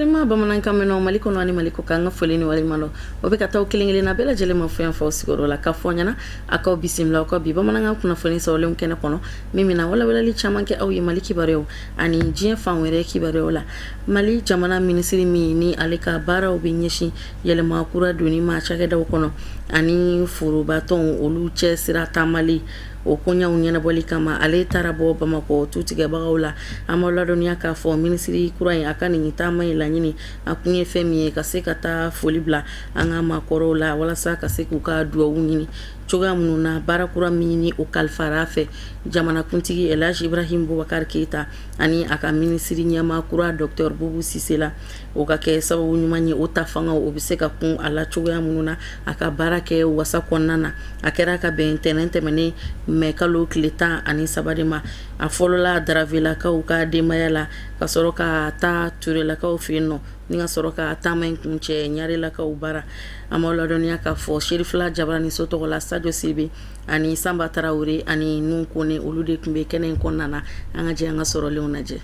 Balima bamanankan mɛnnaw Mali kɔnɔ ani Mali kɔkan, an ka foli ni waleɲumandɔn o bɛ ka taa kelen kelenna bɛɛ lajɛlen ma fɛn fɔ sigiyɔrɔ la ka fɔ ɲɛna a k'aw bisimila aw ka bi bamanankan kunnafoni sɔrɔlenw kɛnɛ kɔnɔ, min bɛna walawalali caman kɛ aw ye Mali kibaruyaw ani diɲɛ fan wɛrɛ kibaruyaw la. Mali jamana minisiri min ni ale ka baaraw bɛ ɲɛsin yɛlɛma kura donni ma cakɛdaw kɔnɔ ani forobatɔnw olu cɛ sira taamali o koɲaw ɲɛnabɔli kama, ale taara bɔ Bamakɔ tutigɛbagaw la. An b'aw ladɔnniya k'a fɔ minisiri kura in a ka nin taama in laɲini a kun ye fɛn min ye, ka se ka taa foli bila an ka maakɔrɔw la walasa ka se k'u ka dugawu ɲini cogoya minnu na baara kura min ni o kalifara fɛ jamanakuntigi Elhaji Ibrahim Boubacar Keita ani a ka minisiri ɲɛmaa kura Docteur Boubou Cissé la, o ka kɛ sababu ɲuman ye, o ta fanga o bɛ se ka kun a la cogoya minnu na a ka baara kɛ wasa kɔnɔna na. A kɛra ka bɛn ntɛnɛn tɛmɛnen mɛ kalo tile 13 de ma. A fɔlɔla Daravelakaw ka denbaya la, ka sɔrɔ ka taa Turelakaw fɛ yen nɔ, ni ka sɔrɔ ka taama in kuncɛ Ɲarelakaw bara. An b'aw ladɔnniya k'a fɔ Serifila Jabaraniso tɔgɔ la, Sajo Sidibe ani Sanba Tarawele ani Nuhu Kone, olu de tun bɛ kɛnɛ in kɔnɔna na. An ka jɛ an ka sɔrɔlenw lajɛ.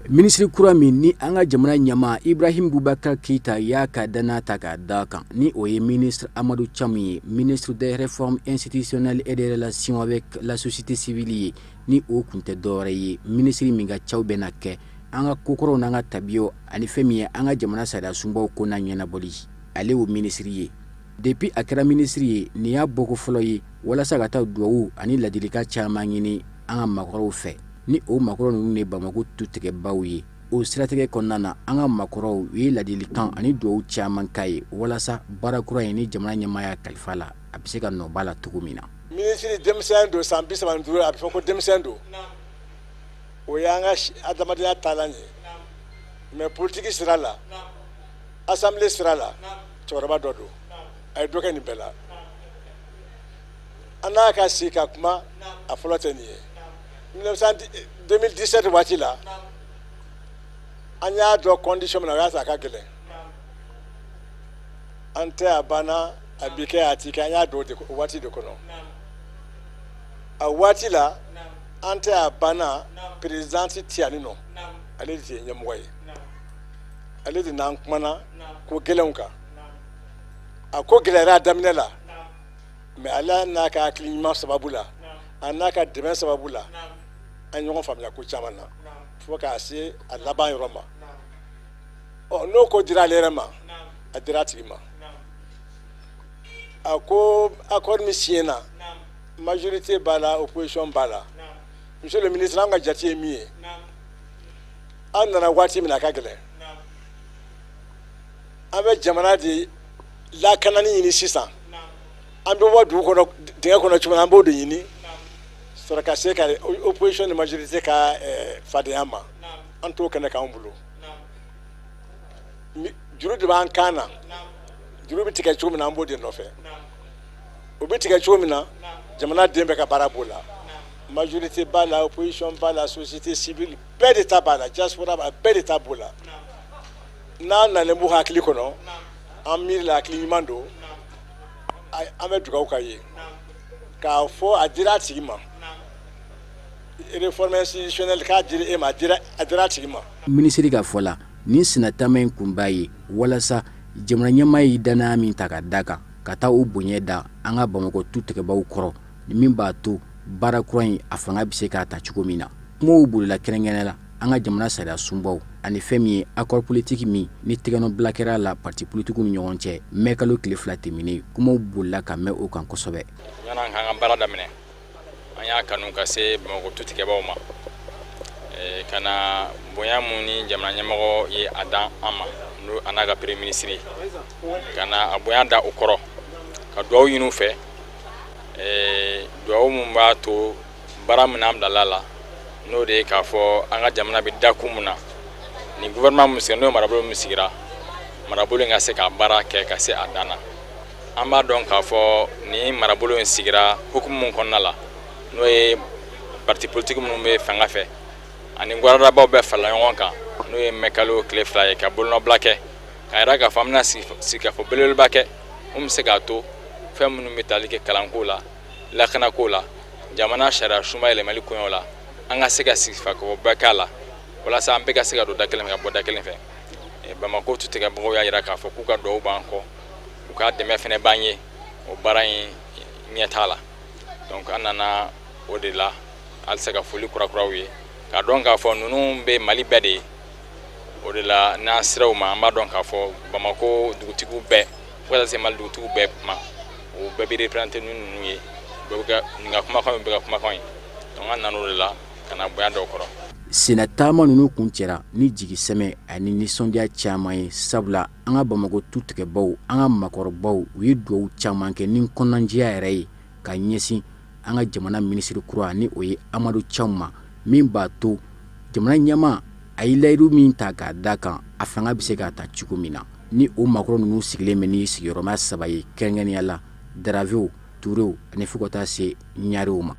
Minisiri kura min ni an ka jamana ɲɛmaa Ibrahim Boubacar Keita y'a ka danaya ta k'a da kan, ni o ye ministre Amadou Thiam ye, ministre des réformes institutionnelles et des relations avec la société civile ye, ni o kun tɛ dɔwɛrɛ ye, minisiri min ka caw bɛna kɛ an ka kokɔrɔw n'an ka tabiyaw ani fɛn min ye an ka jamana sariya sunbaw ko n'a ɲɛnabɔli, ale y'o minisiri ye. Depuis a kɛra minisiri ye, nin y'a bɔko fɔlɔ ye walasa ka taa dugawu ani ladilikan caman ɲini an ka maakɔrɔw fɛ, ni o maakɔrɔ ninnu de Bamakɔ tutigɛbaw ye. O siratigɛ kɔnɔna na, an ka maakɔrɔw u ye ladilikan ani dugawu caman k'a ye walasa baara kura in ni jamana ɲɛmaa y'a kalifa la, a bɛ se ka nɔba la cogo min na. Minisiri denmisɛn don, san 35, a bɛ fɔ ko denmisɛn don, o y'an ka adamadenya taalan ye. Mais politiki sira la, assemblée sira la, cɛkɔrɔba dɔ don, a ye dɔ kɛ nin bɛɛ la. An n'a ka sigi ka kuma, a fɔlɔ tɛ nin ye. 2017 waati la, an y'a dɔn condition min na, o y'a sɔrɔ a ka gɛlɛn. An tɛ a banna, a bi kɛ, a ti kɛ, an y'a dɔn o waati de kɔnɔ. A waati la, an tɛ a banna, présidente ti yan nɔ, ale de tun ye ɲɛmɔgɔ ye, ale de n'an kumana ko gɛlɛnw kan. A ko gɛlɛyara a daminɛ la, mais ala n'a ka hakili ɲuman sababu la, a n'a ka dɛmɛ sababu la, an ɲɔgɔn faamuya ko caman na fo k'a se a laban yɔrɔ ma. Ɔ, n'o ko dira ale yɛrɛ ma, a dira a tigi ma. A ko accord min signé na, majorité b'a la, opposition b'a la. Monsieur le ministre, an ka jate ye min ye, an nana waati min na, a ka gɛlɛn. An bɛ jamana de lakanani ɲini sisan. An bɛ bɔ dugu kɔnɔ, dingɛ kɔnɔ cogo min na, an b'o de ɲini sɔrɔ ka se ka opposition ni majorité ka fadenya ma. An t'o kɛnɛ k'an bolo, juru de b'an kan na. Juru bɛ tigɛ cogo min na, an b'o de nɔfɛ. O bɛ tigɛ cogo min na, jamana den bɛɛ ka baara b'o la. Majorité b'a la, opposition b'a la, société civile bɛɛ de ta b'a la, diaspora b'a bɛɛ de ta b'o la. N'a nalen b'u hakili kɔnɔ, an miiri la, hakili ɲuman don. An bɛ dugawu ka ye k'a fɔ a dira a tigi ma. Réforme institutionnelle k'a dira e ma, a dira a tigi ma. Minisiri ka fɔ la, nin sennataama in kunba ye walasa jamana ɲɛmaa ye danaya min ta ka da kan, ka taa o bonya da an ka Bamakɔ tutigɛbaw kɔrɔ, min b'a to baara kura in a fanga bɛ se k'a ta cogo min na. Kumaw bolila kɛrɛnkɛrɛn la an ka jamana sariya sunbaw ani fɛn min ye accord politique min ni tɛgɛnɔbila kɛra la parti politikiw ni ɲɔgɔn cɛ mɛ kalo tile 2 tɛmɛnen. Kumaw bolila ka mɛn o kan kosɛbɛ. Yan'an k'an ka baara daminɛ, an y'a kanu ka se Bamakɔ tutigɛbaw ma, ka na bonya mun ni jamana ɲɛmɔgɔ ye a dan an ma, n'o a n'a ka premier ministre, ka na a bonya da o kɔrɔ, ka dugawu ɲini u fɛ, dugawu mun b'a to baara min an bilala la, n'o de ye k'a fɔ an ka jamana bɛ dakun mun na, ni gouvernement mun sigira, n'o ye marabolo min sigira, marabolo in ka se ka baara kɛ ka se a dan na. An b'a dɔn k'a fɔ ni marabolo in sigira hukumu mun kɔnɔna la, n'o ye parti politique minnu bɛ fanga fɛ ani gwaradabaw bɛɛ farala ɲɔgɔn kan, n'o ye mɛ kalo tile 2 ye, ka bolonɔbila kɛ k'a yira k'a fɔ an bɛna sigikafɔ belebeleba kɛ mun bɛ se k'a to fɛn minnu bɛ tali kɛ kalanko la, lakanako la, jamana sariya sunba yɛlɛmali koɲɛw la, an ka se ka sigikafɔba k'a la walasa an bɛɛ ka se ka don da kelen fɛ ka bɔ da kelen fɛ. Bamakɔ tutigɛbagaw y'a jira k'a fɔ k'u ka dugawu b'an kɔ, u ka dɛmɛ fana b'an ye o baara in ɲɛtaa la. Donc an nana o de la halisa ka foli kurakuraw ye, k'a dɔn k'a fɔ ninnu bɛ Mali bɛɛ de ye. O de la n'an sera u ma, an b'a dɔn k'a fɔ Bamakɔ dugutigiw bɛɛ, fo ka taa se Mali dugutigiw bɛɛ ma, o bɛɛ bɛ représenter ni ninnu ye, bɛɛ bɛ ka nin ka kumakan ye, bɛɛ ka kumakan ye. Donc an nana o de la ka na bonya dɔw kɔrɔ. Senna taama ninnu kuncɛra ni jigisɛmɛ ani nisɔndiya caman ye, sabula an ka Bamakɔ tutigɛbaw, an ka maakɔrɔbaw, u ye dugawu caman kɛ ni kɔnɔnajɛya yɛrɛ ye ka ɲɛsin an ka jamana minisiri kura, ni o ye Amadu Camu ma, min b'a to jamana ɲɛmaa a ye layidu min ta k'a da kan, a fanga bɛ se k'a ta cogo min na. Ni o maakɔrɔ ninnu sigilen bɛ ni sigiyɔrɔma saba ye, kɛrɛnkɛrɛnnenya la Daravew, Turew ani fo ka taa se Ɲarew ma.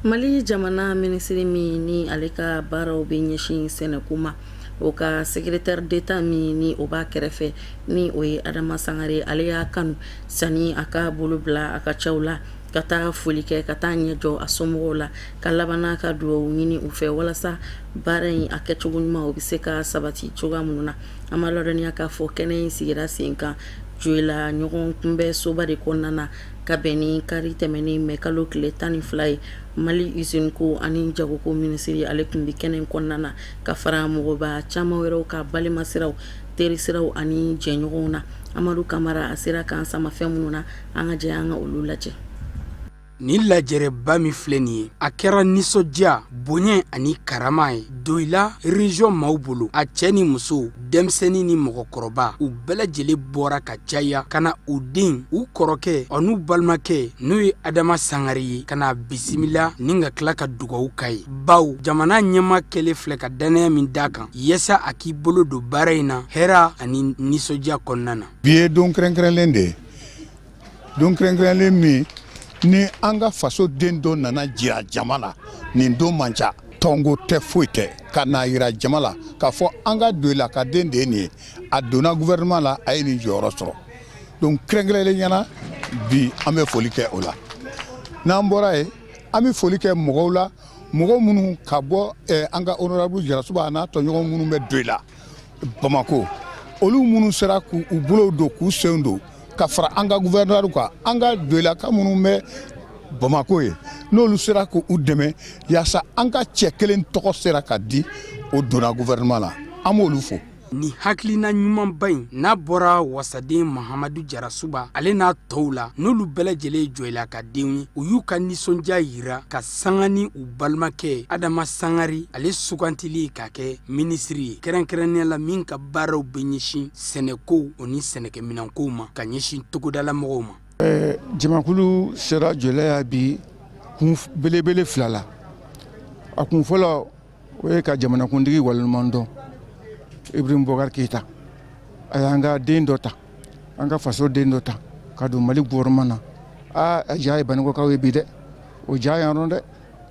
Mali jamana minisiri min ni ale ka baaraw bɛ ɲɛsin sɛnɛko ma, o ka secrétaire d'État min ni o b'a kɛrɛfɛ, ni o ye Adama Sangare, ale y'a kanu sani a ka bolo bila a ka caw la ka taa foli kɛ, ka taa ɲɛ jɔ a somɔgɔw la, ka laban ka dugawu ɲini u fɛ walasa baara in a kɛcogo ɲuman o bɛ se ka sabati cogoya minnu na. An b'a ladɔnniya k'a fɔ kɛnɛ in sigira sen kan Joyila ɲɔgɔn kunbɛn soba de kɔnɔna na, ka bɛn ni kari tɛmɛnen mɛ kalo tile 12 ye. Mali usine ko ani jagoko minisiri, ale tun bɛ kɛnɛ kɔnɔna na ka fara mɔgɔba caman wɛrɛw ka balimasiraw, terisiraw ani jɛɲɔgɔnw na. Amadu Kamara a sera k'an sama fɛn minnu na, an ka jɛ an ka olu lajɛ. Nin lajɛrɛba min filɛ nin ye, a kɛra nisɔndiya, bonya ani karama ye Joyila région maaw bolo. A cɛ ni muso, denmisɛnnin ni mɔgɔkɔrɔba, u bɛɛ lajɛlen bɔra ka caya ka na u den, u kɔrɔkɛ an'u balimakɛ, n'o ye Adama Sangare ye, ka n'a bisimila ni ka tila ka dugawu k'a ye, bawo jamana ɲɛmaa kɛlen filɛ ka dannaya min d'a kan yaasa a k'i bolo don baara in na hɛra ani nisɔndiya kɔnɔna na. Bi ye don kɛrɛnkɛrɛnlen de ye, don kɛrɛnkɛrɛnlen min ni an ka faso den dɔ nana jira jama la. Nin don man ca, tɔnko tɛ, foyi tɛ, ka n'a jira jama la k'a fɔ an ka Joyila ka den de ye nin ye, a donna gouvernement la, a ye nin jɔyɔrɔ sɔrɔ. Donc kɛrɛnkɛrɛnlenya na, bi an bɛ foli kɛ o la. N'an bɔra yen, an bɛ foli kɛ mɔgɔw la, mɔgɔ minnu ka bɔ an ka honorable Jarasuba n'a tɔɲɔgɔn minnu bɛ Joyila Bamako, olu minnu sera k'u bolow don k'u senw don ka fara an ka gouverneur kan, an ka Joyilaka minnu bɛ Bamako ye, n'olu sera k'u dɛmɛ yaasa an ka cɛ kelen tɔgɔ sera ka di, o donna gouvernement la, an b'olu fo. Nin hakilina ɲumanba in n'a bɔra wasaden Mahamadu Jarasuba, ale n'a tɔw la, n'olu bɛɛ lajɛlen ye Joyila ka denw ye, u y'u ka nisɔndiya yira ka sanga ni u balimakɛ Adama Sangare ale sugantili ka kɛ minisiri ye, kɛrɛnkɛrɛnnenya la min ka baaraw bɛ ɲɛsin sɛnɛkow o ni sɛnɛkɛminɛnkow ma ka ɲɛsin togodalamɔgɔw ma. Jamakulu sera Joyila yan bi kun belebele fila la. A kun fɔlɔ, o ye ka jamanakuntigi waleɲuman dɔn, Ibrahim Boubacar Keita. A y'an ka den dɔ ta, an ka faso den dɔ ta ka don Mali gouvernement na. Aa, a diya ye Banikɔkaw ye bi dɛ, o diya yan rɔ dɛ.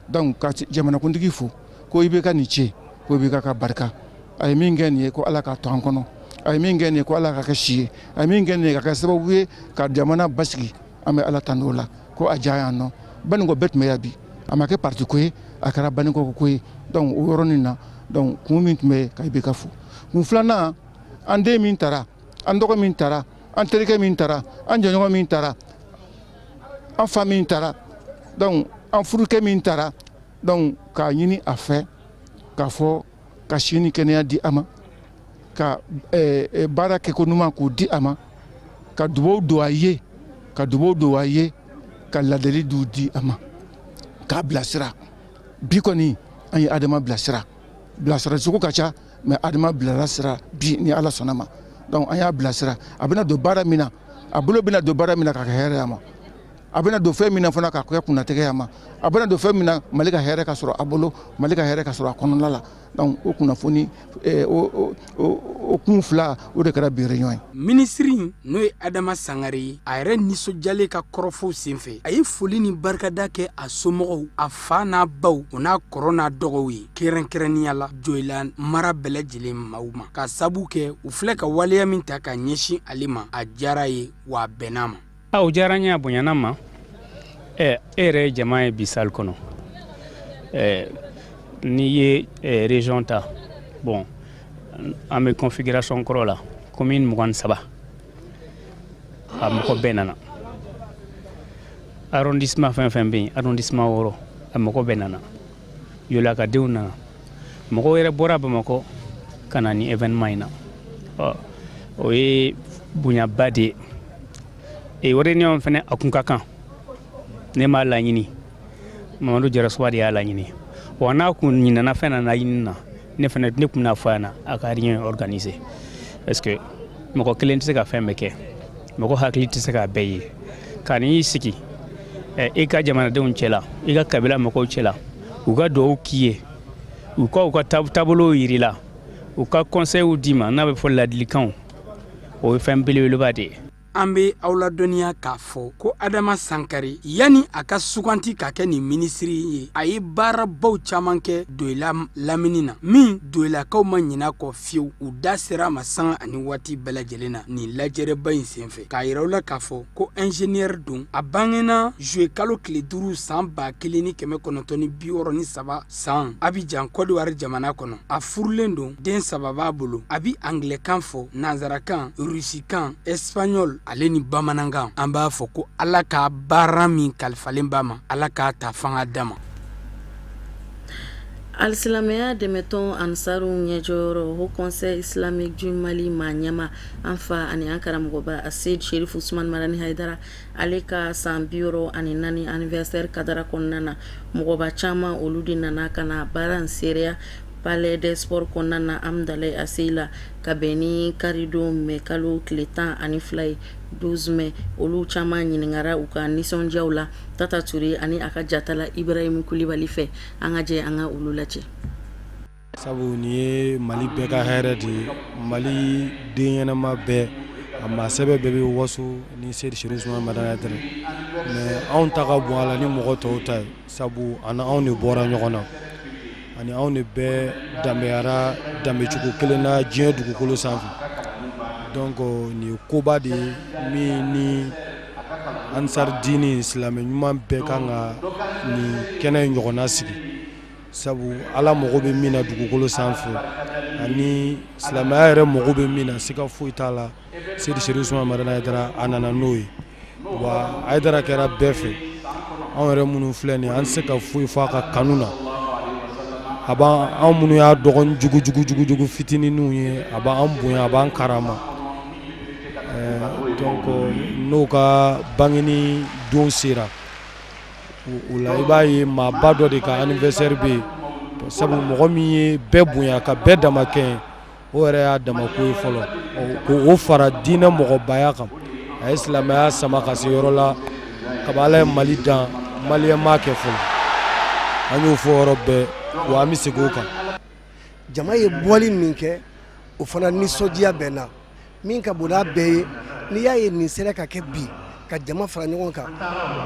Donc ka jamanakuntigi fo ko i bɛ ka nin ce, ko i bɛ ka barika. A ye min kɛ nin ye, ko Ala k'a to an kɔnɔ. A ye min kɛ nin ye, ko Ala ka kɛ si ye. A ye min kɛ nin ye, ka kɛ sababu ye ka jamana basigi. An bɛ Ala tanu o la ko a diya yan nɔ. Banikɔ bɛɛ tun bɛ yan bi. A ma kɛ parti ko ye, a kɛra Banikɔ ko ye. Donc o yɔrɔnin na, donc kun min tun bɛ ka IBK fo. Kun filanan, an den min taara, an dɔgɔ min taara, an terikɛ min taara, an jɔɲɔgɔn min taara, an fa min taara, donc an furukɛ min taara, donc k'a ɲini a fɛ k'a fɔ ka si ni kɛnɛya di a ma, ka baara kɛko ɲuman k'o di a ma, ka dubaw don a ye, ka dubaw don a ye, ka ladili du di a ma, k'a bilasira. Bi kɔni an ye Adama bilasira, bilasira cogo ka ca, mais Adama bilara sira bi ni Ala sɔnna ma. Donc an y'a bilasira, a bɛna don baara min na, a bolo bɛna don baara min na, k'a kɛ hɛrɛ a ma. A bɛna don fɛn min na fana, k'a kɛ kunnatigɛ a ma. A bɛna don fɛn min na, Mali ka hɛrɛ ka sɔrɔ a bolo, Mali ka hɛrɛ ka sɔrɔ a kɔnɔna la. Donc o kunnafoni, o kun fila, o de kɛra bi réunion ye. Minisiri, n'o ye Adama Sangare ye, a yɛrɛ nisɔndiyalen ka kɔrɔfɔw senfɛ, a ye foli ni barikada kɛ a somɔgɔw, a fa n'a baw, o n'a kɔrɔ n'a dɔgɔw ye, kɛrɛnkɛrɛnnenya la Joyila mara bɛɛ lajɛlen maaw ma, ka sabu kɛ u filɛ ka waleya min ta ka ɲɛsin ale ma, a diyara ye wa a bɛnna ma. O diyara n ye, a bonyana ma. E yɛrɛ ye jama ye bi salle kɔnɔ. N'i ye région ta, bon, An bɛ configuration kɔrɔ la, commune 23, a mɔgɔ bɛɛ nana. Arrondissement fɛn fɛn bɛ yen, arrondissement 6, a mɔgɔ bɛɛ nana. Yolakadenw nana, mɔgɔw yɛrɛ bɔra Bamakɔ ka na ni événement in na. Ɔ, o ye bonyaba de ye. E réunion fɛnɛ, a kun ka kan. Ne m'a laɲini, Mamadu Jarasuba de y'a laɲini. Wa n'a kun ɲinana fɛn na laɲini na, ne fɛnɛ, ne kun bɛna fɔ a ɲɛna a ka réunion organiser, parce que mɔgɔ kelen tɛ se ka fɛn bɛɛ kɛ, mɔgɔ hakili tɛ se k'a bɛɛ ye. Ka n'i sigi i ka jamanadenw cɛla, i ka kabila mɔgɔw cɛla, u ka duwawu k'i ye, u ka taabolow yir'i la, u ka conseils d'i ma, n'a bɛ fɔ ladilikanw, o ye fɛn belebeleba de ye. An bɛ aw ladɔnniya k'a fɔ ko Adama Sankare, yanni a ka suganti ka kɛ nin minisiri ye, a ye baarabaw caman kɛ Doyila lamini na, min Doyilakaw ma ɲinɛ kɔ fiyewu. U da sera a ma sanga ani waati bɛɛ lajɛlen na nin lajɛrɛba in senfɛ. K'a yira u la k'a fɔ ko ingénieur don. A bangena juillet kalo tile 5 san 1963 san, Abidjan, Côte d'Ivoire jamana kɔnɔ. A furulen don, den 3 b'a bolo. A bi angilɛkan fɔ, nansarakan, rusikan, espagnol ale ni bamanankan. An b'a fɔ ko Ala ka baara min kalifalen b'a ma, Ala k'a ta fanga d'a ma. Alisilamɛya dɛmɛtɔn Ansaru ɲɛjɔyɔrɔ, Haut Conseil Islamique du Mali maa ɲɛma, an fa ani an karamɔgɔba Aseyid Sherif Usman Madani Hayidara, ale ka san 64 anniversaire kadara kɔnɔna na, mɔgɔba caman olu de nana ka na baara in seereya Palais des Sports kɔnɔna na, Amdalayi ACI la, ka bɛn ni karidon mai kalo tile 12 ye, 12 mai. Olu caman ɲininkara u ka nisɔndiyaw la Tata Ture ani a ka jatala Ibrahim Kulibali fɛ. An ka jɛ an ka olu lajɛ. Sabu nin ye Mali bɛɛ ka hɛrɛ de ye. Mali den ɲɛnama bɛɛ, a maa sɛbɛ bɛɛ bɛ waso ni Seyidi Serif Usumani Madani Hayidara, mais anw ta ka bon a la ni mɔgɔ tɔw ta ye, sabu a anw de bɔra ɲɔgɔn na, ani anw de bɛɛ danbeyara danbecogo kelen na diɲɛ dugukolo sanfɛ. Donc nin ye koba de ye min ni Ansar diini silamɛ ɲuman bɛɛ kan ka nin kɛnɛ ɲɔgɔnna sigi, sabu Ala mago bɛ min na dugukolo sanfɛ ani silamɛya yɛrɛ mago bɛ min na, siga foyi t'a la, Seyidi Serif Usumani Madani Hayidara a nana n'o ye. Wa Hayidara kɛra bɛɛ fɛ. Anw yɛrɛ minnu filɛ nin, an tɛ se ka foyi fɔ a ka kanu na. A b'an, anw minnu y'a dɔgɔnin jugu jugu jugu jugu fitininw ye, a b'an bonya, a b'an karama. Donc n'o ka bangeni don sera, o la i b'a ye maaba dɔ de ka anniversaire bɛ yen, sabu mɔgɔ min ye bɛɛ bonya ka bɛɛ dama kɛ, o yɛrɛ y'a dama ko ye fɔlɔ, k'o fara diinɛ mɔgɔbaya kan. A ye silamɛya sama ka se yɔrɔ la kabi Ala ye Mali dan, maliyɛn m'a kɛ fɔlɔ. An y'o fɔ yɔrɔ bɛɛ, wa an bɛ segin o kan. Jama ye bɔli min kɛ, o fana nisɔndiya bɛ n na. Min ka bon n'a bɛɛ ye, n'i y'a ye nin sera ka kɛ bi, ka jama fara ɲɔgɔn kan,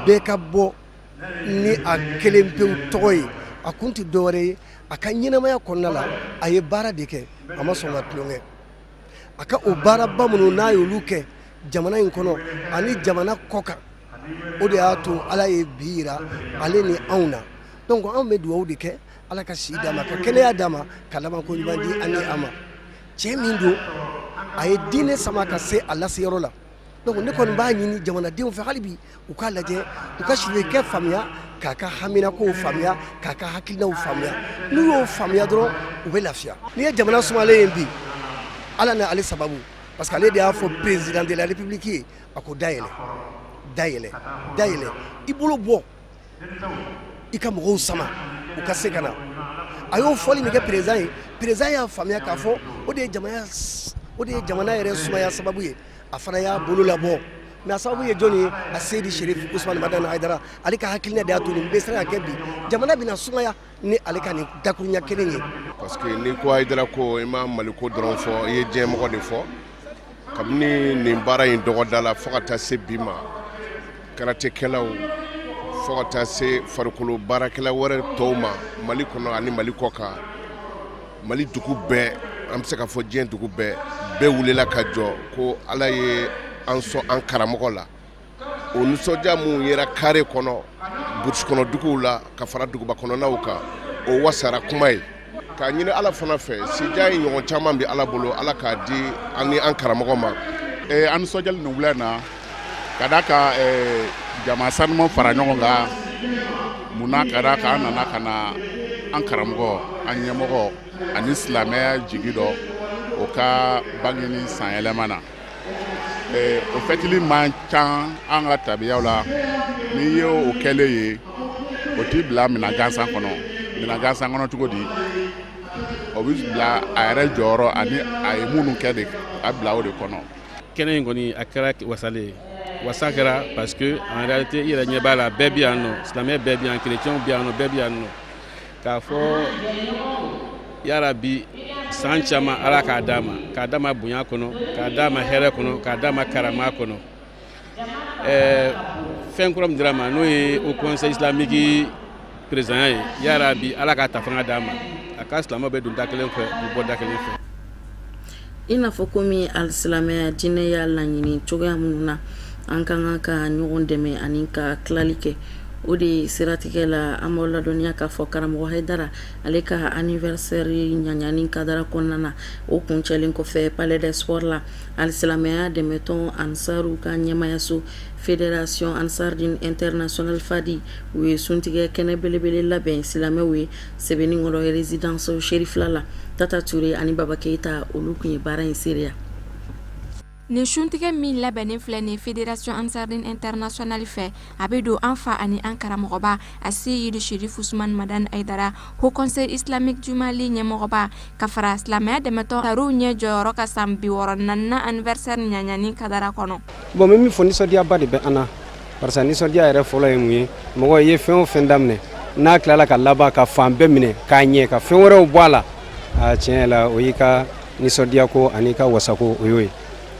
bɛɛ ka bɔ ni a kelen pewu tɔgɔ ye, a kun tɛ dɔwɛrɛ ye. A ka ɲɛnamaya kɔnɔna la, a ye baara de kɛ, a ma sɔn ka tulonkɛ. A ka o baaraba minnu n'a y'olu kɛ jamana in kɔnɔ ani jamana kɔ kan, o de y'a to Ala ye bi yira ale ni anw na. Donc anw bɛ dugawu de kɛ, Ala ka si d'a ma, ka kɛnɛya d'a ma, ka labanko ɲuman di an ni a ma. Cɛ min don, a ye diinɛ sama ka se a laseyɔrɔ la. Donc ne kɔni b'a ɲini jamanadenw fɛ hali bi, u k'a lajɛ, u ka sirikɛ faamuya, k'a ka haminakow faamuya, k'a ka hakilinaw faamuya. N'u y'o faamuya dɔrɔn, u bɛ lafiya. N'i ye jamana sumalen ye bi, Ala ni ale sababu, parce que ale de y'a fɔ président de la République ye, a ko dayɛlɛ, dayɛlɛ, dayɛlɛ, i bolo bɔ i ka mɔgɔw sama u ka se ka na. A y'o fɔli min kɛ président ye, président y'a faamuya k'a fɔ o de ye jamana yɛrɛ sumaya sababu ye. A fana y'a bolo labɔ, mais a sababu ye jɔn ye? A Seyidi Serif Usumani Madani Hayidara. Ale ka hakilina de y'a to nin bɛɛ sera ka kɛ bi. Jamana bɛna sumaya ni ale ka nin dakuruɲɛ kelen ye. Parce que n'i ko Hayidara ko, i ma Mali ko dɔrɔn fɔ, i ye diɲɛmɔgɔ de fɔ. Kabini nin baara in dɔgɔda la fo ka taa se bi ma, karatekɛlaw fo ka taa se farikolo baarakɛla wɛrɛ tɔw ma Mali kɔnɔ ani Mali kɔ kan, Mali dugu bɛɛ, an bɛ se ka fɔ diɲɛ dugu bɛɛ, bɛɛ wulila ka jɔ ko Ala ye an sɔn an karamɔgɔ la. O nisɔndiya minnu yera kare kɔnɔ, burusi kɔnɔ duguw la ka fara duguba kɔnɔnaw kan, o wasara kuma ye. K'a ɲini Ala fana fɛ sijan in ɲɔgɔn caman bɛ Ala bolo Ala k'a di an ni an karamɔgɔ ma. An nisɔndiyalen nin wula in na ka d'a kan jama sanuman fara ɲɔgɔn kan mun na ka d'a kan an nana ka na an karamɔgɔ an ɲɛmɔgɔ ani silamɛya jigi dɔ o ka bangeni sanyɛlɛma na. O fɛtili man ca an ka tabiyaw la n'i ye o kɛlen ye o t'i bila minɛn gansan kɔnɔ minɛn gansan kɔnɔ cogo di o bɛ bila a yɛrɛ jɔyɔrɔ ani a ye minnu kɛ de a bila o de kɔnɔ. Kɛnɛ in kɔni a kɛra wasalen ye wasa kɛra parce que en réalité i yɛrɛ ɲɛ b'a la bɛɛ bɛ yan nɔ silamɛ bɛɛ bɛ yan chrétiens bɛ yan nɔ bɛɛ bɛ yan nɔ k'a fɔ yarabi san caman ala k'a d'a ma k'a d'a ma bonya kɔnɔ k'a d'a ma hɛrɛ kɔnɔ k'a d'a ma karama kɔnɔ ɛɛ fɛn kura min dira a ma n'o ye haut conseil islamique présidentya ye yarabi ala k'a ta fanga d'a ma a ka silamɛw bɛ don da kelen fɛ u bɔ da kelen fɛ. I n'a fɔ komi alisilamɛya diinɛ y'a laɲini cogoya minnu na an ka kan ka ɲɔgɔn dɛmɛ ani ka tilali kɛ o de siratigɛ la an b'aw ladɔnniya k'a fɔ karamɔgɔ Hayidara ale ka anniversaire ɲaɲani kadara kɔnɔna na o kuncɛlen kɔfɛ palais des sports la alisilamɛya dɛmɛtɔn ansaru ka ɲɛmayaso fédération Ansar Dine internationale fadi u ye suntigɛ kɛnɛ belebele labɛn silamɛw ye Sebenikɔrɔ résidence Cherifla la Tata Ture ani Baba Keyita olu tun ye baara in seereya. Nin suntigɛ min labɛnnen filɛ nin fédération Ansar Dine internationale fɛ a bɛ don an fa ani an karamɔgɔba Aseyidi Serifu Usumani Madani Hayidara haut conseil islamique du Mali ɲɛmɔgɔba ka fara silamɛya dɛmɛtɔn ansaruw ɲɛ jɔyɔrɔ ka san 64nan anniversaire ɲaɲani kadara kɔnɔ. Bon n bɛ min fɔ nisɔndiyaba de bɛ an na Parce nisɔndiya yɛrɛ fɔlɔ ye mun ye mɔgɔ ye fɛn o fɛn daminɛ n'a tilala ka laban ka fan bɛɛ minɛ k'a ɲɛ ka fɛn wɛrɛw bɔ a la a tiɲɛ la o y'i ka nisɔndiya ko ani ka wasako o y'o ye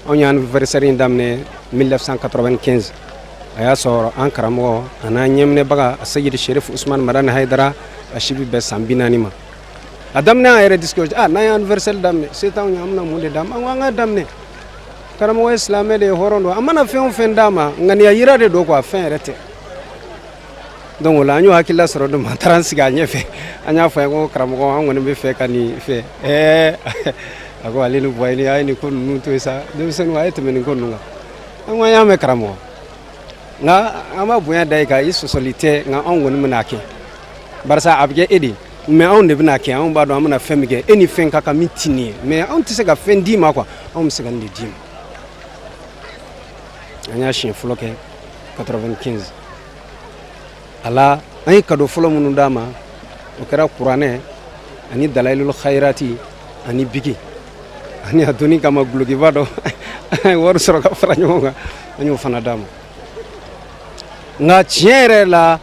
anw ye anniversaire in daminɛ 1995 a y'a sɔrɔ an karamɔgɔ ani an ɲɛminɛbaga Seyidi Serifu Usumani Madani Hayidara a si bɛ bɛn san 40 ma a daminɛ an yɛrɛ discuter ah n'an ye anniversaire daminɛ se t'anw ye an bɛna mun de d'a ma an ko an k'a daminɛ karamɔgɔ ye silamɛ de ye hɔrɔn don an mana fɛn o fɛn d'a ma ŋaniya yira de don quoi fɛn yɛrɛ tɛ donc o la an y'o hakilila sɔrɔ don an taara an sigi a ɲɛfɛ an y'a fɔ a ye ko karamɔgɔ an kɔni bɛ fɛ ka nin fɛ ɛɛ a ko ale ni Buwayini a ye nin ko ninnu to yen sa denmisɛnninw a ye tɛmɛ nin ko ninnu kan an ko an y'a mɛn karamɔgɔ nka an b'a bonya da i kan i sɔsɔli tɛ nka anw kɔni bɛna a kɛ barisa a bɛ kɛ e de ye mais anw de bɛna kɛ anw b'a dɔn an bɛna fɛn min kɛ e ni fɛn ka kan min ti nin ye mais anw tɛ se ka fɛn d'i ma quoi anw bɛ se ka nin de d'i ma an y'a siɲɛ fɔlɔ kɛ 95 a la an ye cadeau fɔlɔ minnu d'a ma o kɛra kuranɛ ani dalayilul khayirati ani biki ani a donni kama gulokiba dɔ an ye wari sɔrɔ ka fara ɲɔgɔn kan an y'o fana d'a ma nka tiɲɛ yɛrɛ la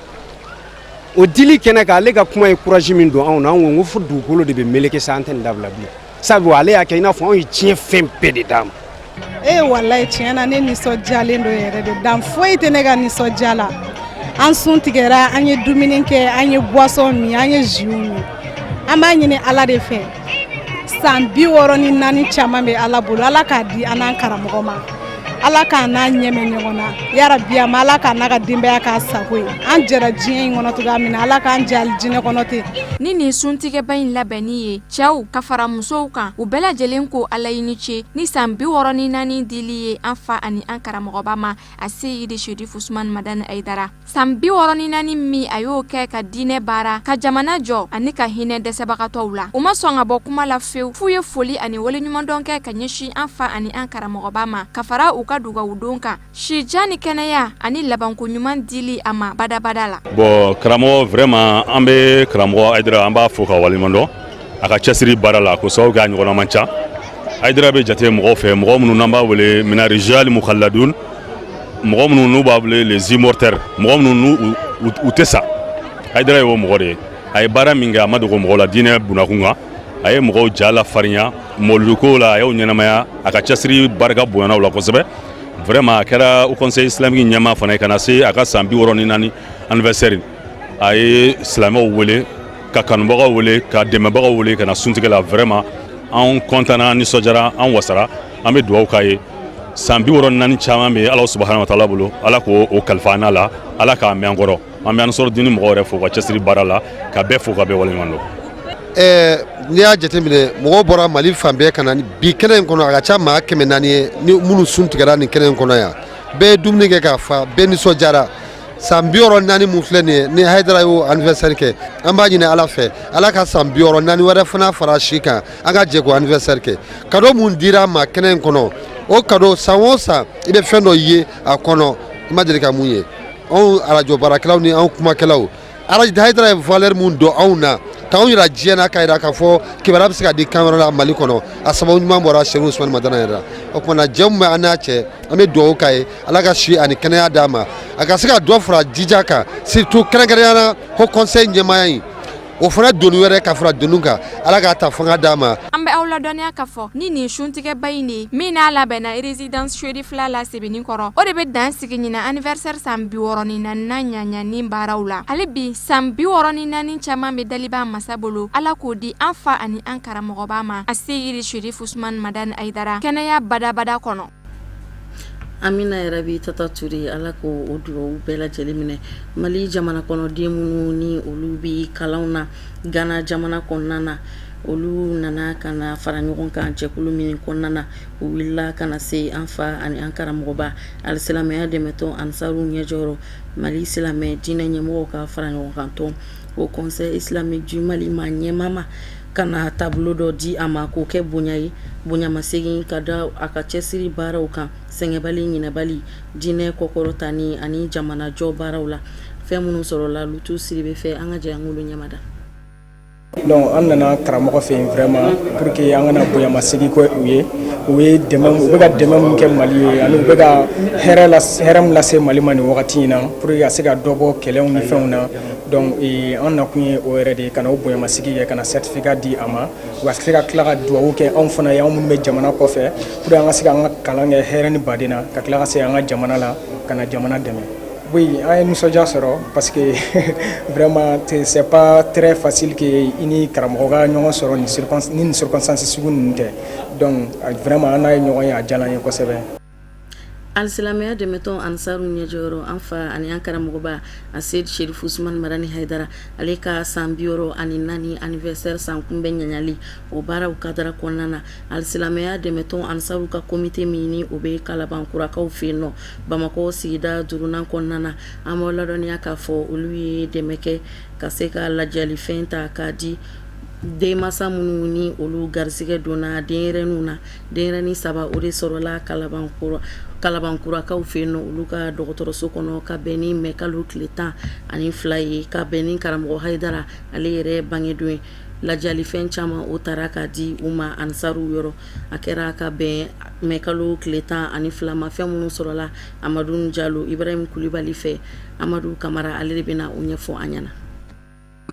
o dili kɛnɛ kan ale ka kuma ye courage min don anw na anw ko fo dugukolo de bɛ meleke sa an tɛ nin dabila bilen sabu ale y'a kɛ i n'a fɔ anw ye diɲɛ fɛn bɛɛ de d'a ma. Ee walayi tiɲɛ na ne nisɔndiyalen don yɛrɛ de dan foyi tɛ ne ka nisɔndiya la an sun tigɛra an ye dumuni kɛ an ye boisson min an ye jus min an b'a ɲini ala de fɛ san 64 caman bɛ ala bolo ala k'a di an n'an karamɔgɔ ma ala k'a n'a ɲɛmɛ ɲɔgɔn na yarabi a ma ala k'a n'a ka denbaya k'a sago ye an jɛra diɲɛ in kɔnɔ cogoya min na ala k'an jɛ alijinɛ kɔnɔ ten. Ni nin suntigɛba in labɛnni ye cɛw ka fara musow kan u bɛɛ lajɛlen ko ala i ni ce ni san 64 dili ye an fa ani an karamɔgɔba ma Aseyidi Serifu Usumani Madani Hayidara San 64 min a y'o kɛ ka diinɛ baara ka jamana jɔ ani ka hinɛ dɛsɛbagatɔw la u ma sɔn ka bɔ kuma la fewu f'u ye foli ani waleɲumandɔn kɛ ka ɲɛsin an fa ani an karamɔgɔba ma ka fara u ka dugawudon kan si jan ni kɛnɛya ani labanko ɲuman dili a ma badabada la. Bon karamɔgɔ vraiment an bɛ karamɔgɔ Hayidara an b'a fo ka waleɲumandɔn a ka cɛsiri baara la k'o sababu kɛ a ɲɔgɔnna man ca Hayidara bɛ jate mɔgɔw fɛ mɔgɔ minnu n'an b'a wele mina rijali mukhaladun mɔgɔ minnu n'u b'a wele les immortels mɔgɔ minnu n'u u tɛ sa Hayidara ye o mɔgɔ de ye a ye baara min kɛ a ma dogo mɔgɔ la diinɛ bunakun kan a ye mɔgɔw ja lafarinya mɔliduko la a y'o ɲɛnamaya a ka cɛsiri barika bonyana o la kosɛbɛ vraiment a kɛra haut conseil islamique ɲɛmaa fana ye ka na se a ka san 64 anniversaire a ye silamɛw wele ka kanubagaw wele ka dɛmɛbagaw wele ka na suntigɛ la vraiment anw kɔntanna an nisɔndiyara an wasara an bɛ dugawu k'a ye san 64 caman bɛ ala subahana wa taala bolo ala k'o o kalifa an n'a la ala k'a mɛn an kɔrɔ an bɛ Ansɔrɔdini mɔgɔw yɛrɛ fo ka cɛsiri baara la ka bɛɛ fo ka bɛɛ waleɲuman dɔn. N'i y'a jateminɛ, mɔgɔw bɔra Mali fan bɛɛ ka na bi kɛnɛ in kɔnɔ. A ka ca maa 400 ye ni minnu sun tigɛra nin kɛnɛ in kɔnɔ yan. Bɛɛ ye dumuni kɛ k'a fa, bɛɛ nisɔndiyara. San 64 mun filɛ nin ye ni Hayidara y'o anniversaire kɛ, an b'a ɲini Ala fɛ, Ala ka san 64 wɛrɛ fana fara si kan, an ka jɛ k'o anniversaire kɛ. Cadeau mun dira an ma kɛnɛ in kɔnɔ, o cadeau, san o san i bɛ fɛn dɔ ye a kɔnɔ i ma deli ka mun ye. Anw arajo baarakɛlaw ni anw kumakɛlaw, Hayidara ye valeur mun don anw na k'anw yira diɲɛ na, k'a yira k'a fɔ kibaruya bɛ se ka di kan wɛrɛ la Mali kɔnɔ, a sababu ɲuman bɔra Serifu Usumani Madani yɛrɛ la. O tuma na, jɛ min bɛ an n'a cɛ, an bɛ dugawu k'a ye, Ala ka si ani kɛnɛya d'a ma, a ka se ka dɔ fara jija kan, surtout kɛrɛnkɛrɛnnenya la Haut Conseil ɲɛmaaya in, o fana doni wɛrɛ ka fara doni kan, Ala k'a ta fanga d'a ma. An bɛ aw ladɔnniya k'a fɔ ni nin suntigɛba in de ye min n'a labɛnna résidence Cherifla la Sebenikɔrɔ, o de bɛ dan sigi ɲinan anniversaire san 64nan ɲaɲani baaraw la. Hali bi san 64 caman bɛ daliba masa bolo, Ala k'o di an fa ani an karamɔgɔba ma, a Seyidi Serifu Usumani Madani Hayidara, kɛnɛya badabada kɔnɔ. Amina yarabi. Tata Ture, Ala ko o dugawu bɛɛ lajɛlen minɛ. Mali jamana kɔnɔden minnu ni olu bɛ kalanw na Gana jamana kɔnɔna na, olu nana ka na fara ɲɔgɔn kan jɛkulu min kɔnɔna na, u wulila ka na se an fa ani an karamɔgɔba alisilamɛya dɛmɛtɔn Ansaru ɲɛjɔyɔrɔ, Mali silamɛ diinɛ ɲɛmɔgɔw ka fara ɲɔgɔn kan tɔn Haut Conseil islamique du Mali ma ɲɛmaa ma, ka na taabolo dɔ di a ma k'o kɛ bonya ye, bonyamasegin ka da a ka cɛsiri baaraw kan, sɛgɛnbali ɲinɛbali diinɛ kɔkɔrɔta ni ani jamanajɔ baaraw la. Fɛn minnu sɔrɔla Lutu Siribe fɛ, an ka jɛ an k'olu ɲɛmada. Donc an nana karamɔgɔ fɛ yen vraiment pour que an kana bonyamasegin kɛ u ye. U ye dɛmɛ, u bɛ ka dɛmɛ min kɛ Mali ye ani u bɛ ka hɛrɛ la, hɛrɛ min lase Mali ma nin wagati in na pour que ka se ka dɔ bɔ kɛlɛw ni fɛnw na. Donc an nakun ye o yɛrɛ de ye, ka na o bonyamasegin kɛ, ka na certificat di a ma, u ka se ka tila ka dugawu kɛ anw fana ye, anw minnu bɛ jamana kɔfɛ, pour que an ka se ka an ka kalan kɛ hɛrɛ ni baden na, ka tila ka se an ka jamana la, ka na jamana dɛmɛ. Oui, an ye nisɔndiya sɔrɔ parce que vraiment c'est pas très facile que i ni karamɔgɔ ka ɲɔgɔn sɔrɔ nin circonstance sugu ninnu tɛ. Donc vraiment an n'a ye ɲɔgɔn ye, a diyara an ye kosɛbɛ. Alisilamɛya dɛmɛtɔn Ansaru ɲɛjɔyɔrɔ, an fa ani an karamɔgɔba a Seyidi Serifu Usumani Madani Hayidara, ale ka san 64 anniversaire san kunbɛn ɲaɲali o baaraw kadara kɔnɔna na, alisilamɛya dɛmɛtɔn Ansaru ka komite min ni o bɛ Kalabankurakaw fɛ yen nɔ Bamakɔ sigida duurunan kɔnɔna na, an b'aw ladɔnniya k'a fɔ olu ye dɛmɛ kɛ ka se ka ladiyalifɛn ta k'a di denmansa minnu ni olu garisɛgɛ donna denyɛrɛninw na. Denyɛrɛnin saba, o de sɔrɔla Kalabankurakaw fɛ yen nɔ, olu ka dɔgɔtɔrɔso kɔnɔ, ka bɛn ni mɛ kalo tile 12 ye, ka bɛn ni karamɔgɔ Hayidara ale yɛrɛ bangedon ye. Ladiyalifɛn caman, o taara k'a di u ma Ansaru yɔrɔ. A kɛra ka bɛn mɛ kalo tile 12 ma. Fɛn minnu sɔrɔla Amadu Jalo Ibrahim Kulibali fɛ, Amadu Kamara ale de bɛna o ɲɛfɔ an ɲɛna.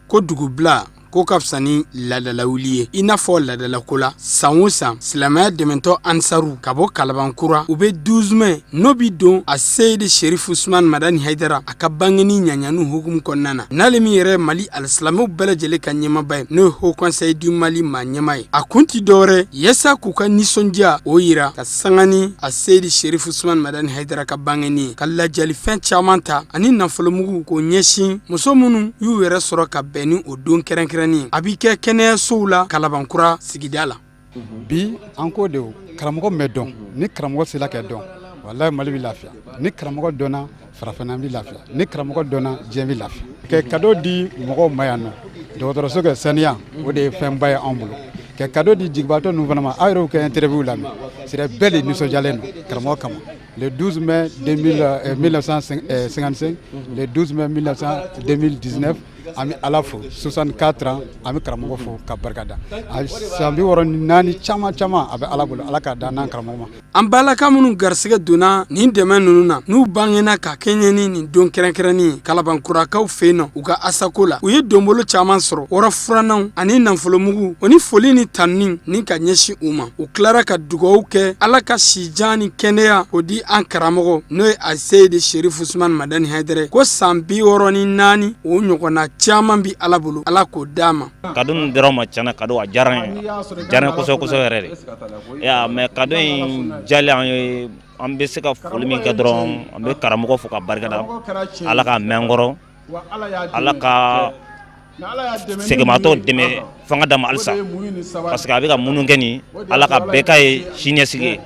Ko dugubila ko ka fisa ni ladalawuli ye, i n'a fɔ ladalako la, san o san silamɛya dɛmɛtɔn Ansaru ka bɔ Kalabankura, u bɛ 12 mai n'o bi don a Seyidi Serifu Usumani Madani Hayidara a ka bangeni ɲaɲaniw hukumu kɔnɔna na, n'ale min yɛrɛ Mali alisilamɛw bɛɛ lajɛlen ka ɲɛmaaba ye, n'o ye Haut Conseil du Mali maa ɲɛmaa ye. A kun ti dɔwɛrɛ yaasa k'u ka nisɔndiya o yira ka sanga ni a Seyidi Serifu Usumani Madani Hayidara ka bangeni ye, ka ladiyalifɛn caman ta ani nafolomugu k'o ɲɛsin muso minnu y'u yɛrɛ sɔrɔ ka bɛn ni o don kɛrɛnkɛrɛnnen ye. A b'i kɛ kɛnɛyasow la Kalabankura sigida la. Bi an ko de, karamɔgɔ bɛ dɔn, ni karamɔgɔ sera ka dɔn, walahi Mali bɛ lafiya. Ni karamɔgɔ dɔnna, farafinna bɛ lafiya. Ni karamɔgɔ dɔnna, diɲɛ bɛ lafiya. Ka cadeau di mɔgɔw ma yan nɔ, dɔgɔtɔrɔso kɛ saniya, o de ye fɛnba ye anw bolo. Ka cadeau di jigibaatɔ ninnu fana ma, aw yɛrɛ ka interview lamɛn, c'est bɛɛ de nisɔndiyalen don karamɔgɔ kama. Le 12 mai 1955, le 12 mai 2019, an bɛ Ala fo. 64 ans, an bɛ karamɔgɔ fo ka barika da. A san 64 caman caman, a bɛ Ala bolo, Ala k'a da n'an karamɔgɔ ma. An balaka minnu garisɛgɛ donna nin dɛmɛ ninnu na, n'u bangena ka kɛɲɛ ni nin don kɛrɛnkɛrɛnnen ye Kalabankurakaw fɛ yen nɔ, u ka asako la, u ye donbolo caman sɔrɔ, wɔrɔ furannaw ani nafolomugu, o ni foli ni tanuni ni ka ɲɛsin u ma. U tilara ka dugawu kɛ, Ala ka sijan ni kɛnɛya o di an karamɔgɔ, n'o ye a Seyidi Serifu Usumani Madani Hayidara, ko san 64 o ɲɔgɔnna caman bi Ala bolo, Ala k'o d'a ma. Cadeau min dira ma, tiɲɛna cadeau a diyara n ye, a diyara n ye kosɛbɛ kosɛbɛ yɛrɛ de ya. Mais cadeau in diyalen an ye, an bɛ se ka foli min kɛ dɔrɔn, an bɛ karamɔgɔ fo ka barika da, Ala ka mɛn kɔrɔ, Ala ka Sɛgɛnbaatɔ dɛmɛ fanga d'a ma halisa, parce que a bɛ ka minnu kɛ nin, Ala ka bɛɛ k'a ye siniɲɛsigi ye.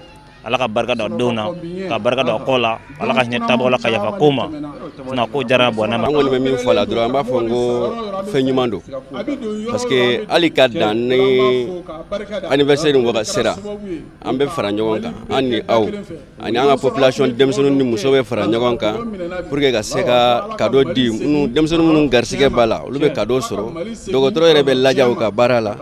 Ala ka barika don a denw na, ka barika don a kɔ la, Ala ka hinɛ taabagaw la, ka yafa ko ma. Sinon ko diyara bɔnɛ ma. An kɔni bɛ min fɔ a la dɔrɔn, an b'a fɔ n ko fɛn ɲuman don, parce que hali ka dan ni anniversaire in waga sera, an bɛ fara ɲɔgɔn kan, an ni aw ani an ka population, denmisɛnninw ni musow bɛ fara ɲɔgɔn kan pour que ka se ka cadeau di minnu, denmisɛnnin minnu garisigɛ b'a la, olu bɛ cadeau sɔrɔ. Dɔgɔtɔrɔ yɛrɛ bɛ laja u ka baara la,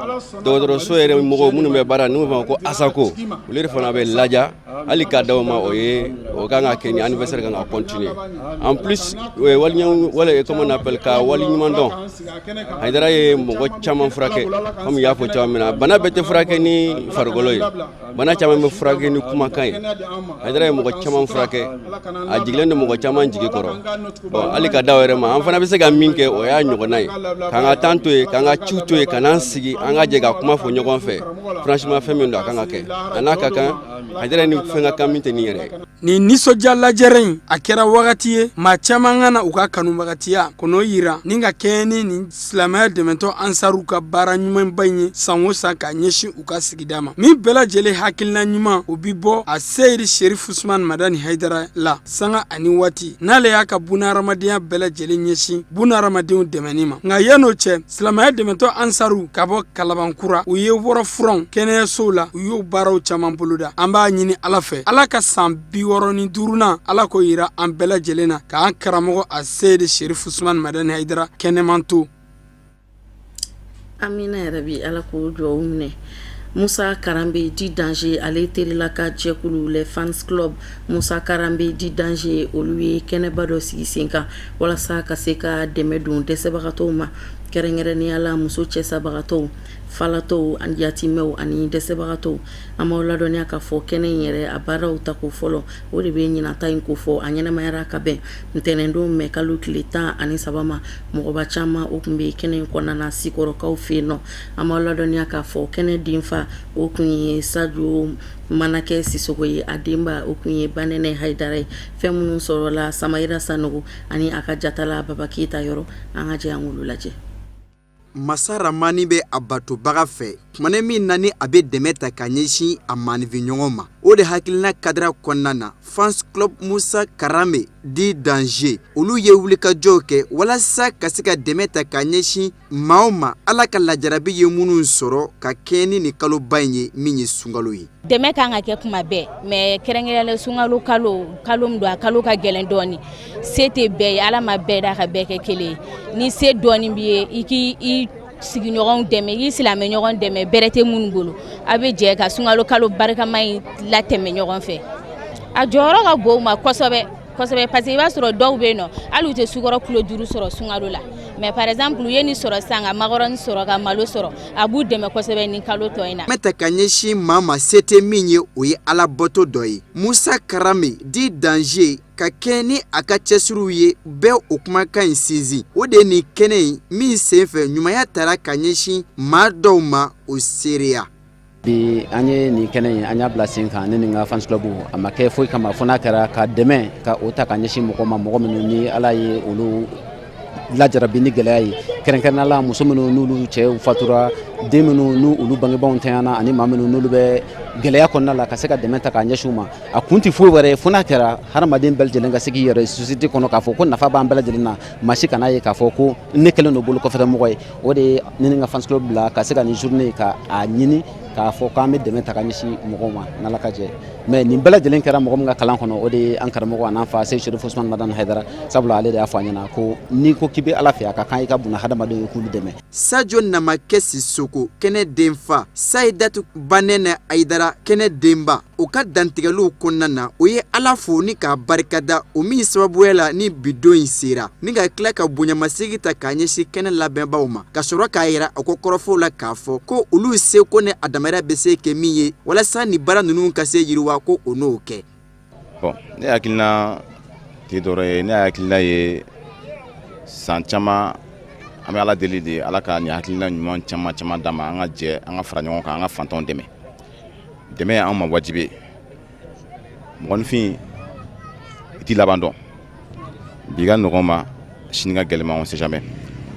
dɔgɔtɔrɔso yɛrɛ mɔgɔw minnu bɛ baara n'u b'a fɔ ko ASACO, olu yɛrɛ fana bɛ laja. Hali ka d'aw ma, o ye o kan ka kɛ ni anniversaire kan ka continuer. En plus, wali wala, comment on appelle, ka wali ɲuman dɔn. Hayidara ye mɔgɔ caman furakɛ, comme i y'a fɔ cogoya min na, bana bɛɛ tɛ furakɛ ni farikolo ye, bana caman bɛ furakɛ ni kumakan ye. Hayidara ye mɔgɔ caman furakɛ, a jigilen don mɔgɔ caman jigi kɔrɔ. Bon, hali ka da yɛrɛ ma, an fana bɛ se ka min kɛ, o y'a ɲɔgɔnna ye, k'an ka temps to yen, k'an ka ciw to yen, ka n'an sigi, an ka jɛ ka kuma fɔ ɲɔgɔn fɛ. Franchement, fɛn min don, a kan ka kɛ, a n'a ka kan. Hayidara ni fɛn ka kan min tɛ nin yɛrɛ ye. Nin nisɔndiya lajɛrɛ in, a kɛra wagati ye maa caman ka na u ka kanubagatiya kɔnɔ yira ni ka kɛɲɛ ni nin silamɛya dɛmɛtɔ ansaruw ka baara ɲumanba in ye san o san ka ɲɛsin u ka sigida ma. Min bɛɛ lajɛlen hakilina ɲuman, o bi bɔ a Seyidi Sherif Usman Madani Hayidara la sanga ani waati, n'ale y'a ka bunahadamadenya bɛɛ lajɛlen ɲɛsin bunahadamadenw dɛmɛni ma. Nka yan'o cɛ, silamɛya dɛmɛtɔ ansaru ka bɔ Kalabankura, u ye wɔrɔfuranw kɛnɛyasow la, u y'o baaraw caman boloda. An b'a ɲini Ala fɛ, Ala ka san 65nan, Ala k'o yira an bɛɛ lajɛlen na, k'an karamɔgɔ a Seyidi Sherif Usman Madani Hayidara kɛnɛman to. Amina yarabi, Ala k'o dugawu minɛ. Musa Karanbe dit Danger, ale terila ka jɛkulu les fans club Musa Karanbe dit Danger, olu ye kɛnɛba dɔ sigi sen kan walasa ka se ka dɛmɛ don dɛsɛbagatɔw ma, kɛrɛnkɛrɛnnenya la muso cɛsabagatɔw, falatɔw, yatimɛw ani dɛsɛbagatɔw. An b'aw ladɔnniya k'a fɔ kɛnɛ in yɛrɛ, a baaraw tako fɔlɔ, o de bɛ ɲinata in kofɔ. A ɲɛnamayara ka bɛn ntɛnɛndon mɛ kalo tile 13 ma. Mɔgɔba caman o tun bɛ kɛnɛ in kɔnɔna na Sikɔrɔkaw fɛ yen nɔ. An b'aw ladɔnniya k'a fɔ kɛnɛ denfa, o tun ye Sajo Manakɛ Sisoko ye, a denba, o tun ye Banɛnɛ Hayidara ye. Fɛn minnu sɔrɔla Samayira Sanogo ani a ka jatala Baba Keyita yɔrɔ, an ka jɛ an k'olu lajɛ. Masa Ramani bɛ a batobaga fɛ tumana min na ni a bɛ dɛmɛ ta ka ɲɛsin a maaninfinɲɔgɔn ma. O de hakilina kadira kɔnɔna na, Fans Club Musa Karame dit Danger, olu ye wulikajɔw kɛ walasa ka se ka dɛmɛ ta ka ɲɛsin maaw ma, Ala ka lajarabi ye minnu sɔrɔ ka kɛɲɛ ni nin kaloba in ye, min ye sunkalo ye. Dɛmɛ kan ka kɛ kuma bɛɛ, mais kɛrɛnkɛrɛnnen sunkalo kalo, kalo min don, a kalo ka gɛlɛn dɔɔni. Se tɛ bɛɛ ye, Ala ma bɛɛ da ka bɛɛ kɛ kelen ye. Ni se dɔɔni b'i ye, i k'i i sigiɲɔgɔnw dɛmɛ, i k'i silamɛɲɔgɔn dɛmɛ, bɛrɛ tɛ minnu bolo. A bɛ jɛ ka sunkalo kalo barikama in latɛmɛ ɲɔgɔn fɛ. A jɔyɔrɔ ka bon u ma kosɛbɛ kosɛbɛ, parce que i b'a sɔrɔ dɔw bɛ yen nɔ, hali u tɛ sukaro kilo 5 sɔrɔ sunkalo la. Mais par exemple, u ye nin sɔrɔ sisan, ka makɔrɔni sɔrɔ, ka malo sɔrɔ, a b'u dɛmɛ kosɛbɛ nin kalo tɔ in na. Dɛmɛ ta ka ɲɛsin maa ma se tɛ min ye, o ye Ala bato dɔ ye. Musa Karame dit Danger, ka kɛɲɛ ni a ka cɛsiriw ye, bɛ o kumakan in sinsin. O de ye nin kɛnɛ in min senfɛ ɲumanya tara ka ɲɛsin maa dɔw ma, o seereya. Bi an ye nin kɛnɛ in, an y'a bila sen kan, ne ni n ka fans club. A ma kɛ foyi kama fo n'a kɛra ka dɛmɛ ka o ta ka ɲɛsin mɔgɔ ma, mɔgɔ minnu ni Ala ye olu lajarabi ni gɛlɛya ye, kɛrɛnkɛrɛnnenya la muso minnu n'olu cɛw fatura, den minnu n'u olu bangebaaw ntanyana, ani maa minnu n'olu bɛ gɛlɛya kɔnɔna la, ka se ka dɛmɛ ta k'a ɲɛsin u ma. A kun tɛ foyi wɛrɛ ye fo n'a kɛra hadamaden bɛɛ lajɛlen ka se k'i yɛrɛ société kɔnɔ, k'a fɔ ko nafa b'an bɛɛ lajɛlen na. Maa si kana ye k'a fɔ ko ne kɛlen don bolo kɔfɛtɔmɔgɔ ye. O de ye ne ni n ka fans club bila ka se ka nin journée ka a ɲini k'a fɔ k'an bɛ dɛmɛ ta ka ɲɛsin mɔgɔw ma n'Ala ka jɛ. Mais nin bɛɛ lajɛlen kɛra mɔgɔ min ka kalan kɔnɔ, o de ye an karamɔgɔ an'an fa Seyi Sherif Usman Madani Hayidara, sabula ale de y'a fɔ an ɲɛna ko n'i ko k'i bɛ Ala fɛ, a ka kan i ka buna hadamadenw ye, k'olu dɛmɛ. Sajo Namakɛ Sisoko kɛnɛ denfa, Sayidatu Banɛnɛ Hayidara kɛnɛ denba, u ka dantigɛliw kɔnɔna na, u ye Ala fo ni k'a barikada o min sababuya la ni bi don in sera, ni ka tila ka bonyamasegin ta k'a ɲɛsin kɛnɛ labɛnbaw ma, ka sɔrɔ k'a yira u ka kɔrɔfɔw la k'a fɔ ko olu seko ni a damayira bɛ se kɛ min ye walasa ni baara ninnu ka se yiriwa, ko o n'o kɛ. Bon, ne hakilina tɛ dɔwɛrɛ ye, ne hakilina ye, san caman an bɛ Ala deli de, Ala ka nin hakilina ɲuman caman caman d'an ma, an ka jɛ, an ka fara ɲɔgɔn kan, an ka fantanw dɛmɛ. Dɛmɛ ye anw ma wajibi ye. Mɔgɔninfin, i t'i laban dɔn. Bi ka nɔgɔn ma, sini ka gɛlɛn ma, on sait jamais.